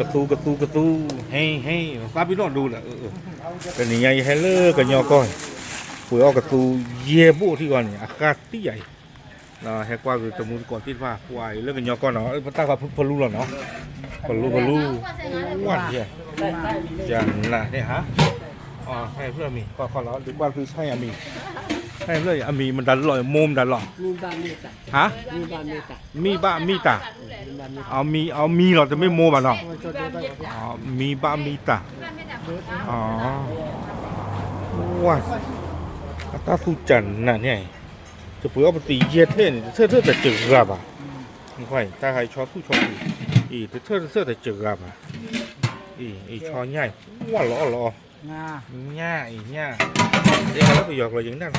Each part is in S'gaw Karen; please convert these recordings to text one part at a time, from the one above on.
ကသူကသူကသူ, ဟဲဟဲ, သးပ့ၤနီၣ်ဒိလၢ, တနံၤညါယဟဲလၢကညီကီၢ်, ပှ့ၤအီၣ်ကသူယဲၢ်ဘိၣ်ထံၣ်ဂီၢ်န့ၣ် အဃါတံၢ်ယၤအံၤ, ဟဲကွၢ်က့ၤတမူတကိးသ့ၣ်တဖၣ် ပှၤအံၤလၢကညီကီၢ်နီၤ ပတၢ်ဃီဖလူလီၤနီၤ, ဖလူဖလူ, ဝါယဲ, ယနၤန့ၣ်ဟါ, ဟဲဖျၢၣ်အမံၤ ခီခီလီၤ ဒုးကွၢ်ဖုဆၣ်ယၤမံၤ, ဟဲဖျၢၣ်အမံၤမတၤလီၤ မိၢ်မတၤလီၤ, ဟါ မံဘၣ်မံတၢ်, အမံၤအီၤမံၤလီၤ တမ့ၢ်မိၢ်ဘၣ်နီၤ, မံဘၣ်မံတၢ်, ဝါ, အတၢ်သူၣ်ကၢ်နးန့ၣ်, တပှ့ၤအီၣ်ပသံးယဲၢ်ထဲန့ၣ် တထၢၣ်တထၢၣ်တစှၤဘၣ်, တၢ်ဟးဆီထူၣ်ဆီထူၣ်, အံၤ တထၢၣ်တထၢၣ်တစှၤဘၣ်, အံၤ အံၤဆီညၣ်အံၤ ဝါလီၤအီၣ်လီၤအီၣ်, ညၣ်အံၤညၣ်, ဒ်လၢပယီၤကျိာ်ယကနၣ်, တၢ်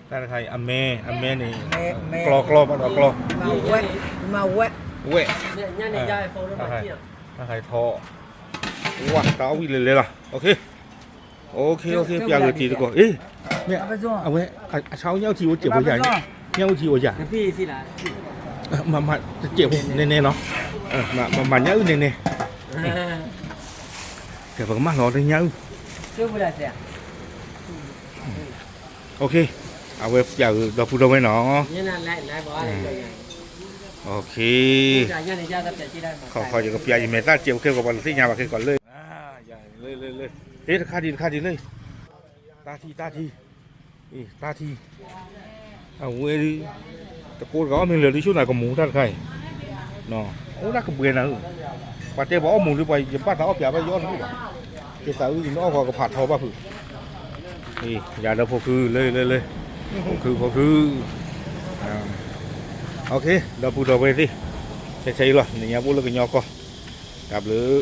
တခါအံၤ အမဲ အမဲန့ၣ်, ကျီကျီဘၣ်ဒီးကျီ, ဝဲ, တၢ်ခါအံၤထီ, ဝါ တၢ်အီၣ်ဝံၣ်လဲၤလဲၤလီၤ, ပျးဂ့ၤတံၤသကိး, အ့, မ့ၢ်, အဝဲ, အဆါအိၣ်ညၣ်အိၣ်ထံအိၣ်စဲးဖိယၤ, ညၣ်အိၣ်ထံအိၣ်ယၤ, မၤမၤတစဲးဖိ နဲနဲနီၤ, မၤညၣ်အုၣ်နဲနဲ, ကဲပကမၢလီၤတညၣ်အုၣ်, အဝဲပျးဂ့ၤဒီပုၢ်ဒီဝဲၢ်နီၤ, ခီခီယကပျးယမဲာ်သၣ်စဲးဖိခဲကိာ်ပှၤတသ့ၣ်ညါဘၣ်ခဲကိာ်လၢ, လၢ, တခါဒံးတခါဒံးလၢ, တၢ်ထံၣ်တၢ်ထံၣ်, တၢ်ထံၣ်, အဝဲဒၣ်, တကိးတဂၤအီၣ်မ့ၢ်လၢာ်ဒ်ဆူၣ်နၤကမူၤတၢ်တခါအံၤ, အိၣ်ဒၣ်ကဘှဲးနၤဧၢ, ပှၤတဲပှၤအီၣ်မူၤဒ်ပှၤယဘၣ်သးအီၣ်ပျးဘၣ်ယအီၣ်တဘူၣ်ဘၣ်, ကသးအုၣ်ယနအီၣ်ပှၤကဖးထီဘၣ်ဖုး, ယၤဒီးဖိခုလၢလၢလၢ, ဖိခုဖိခု, ဒီပုၢ်ဒီဝဲၢ်သ့ၣ်, ခဲဆဲအံၤလီၤ နံၤညါပအိၣ်လၢကညီကီၢ်, တၢ်ဘျုး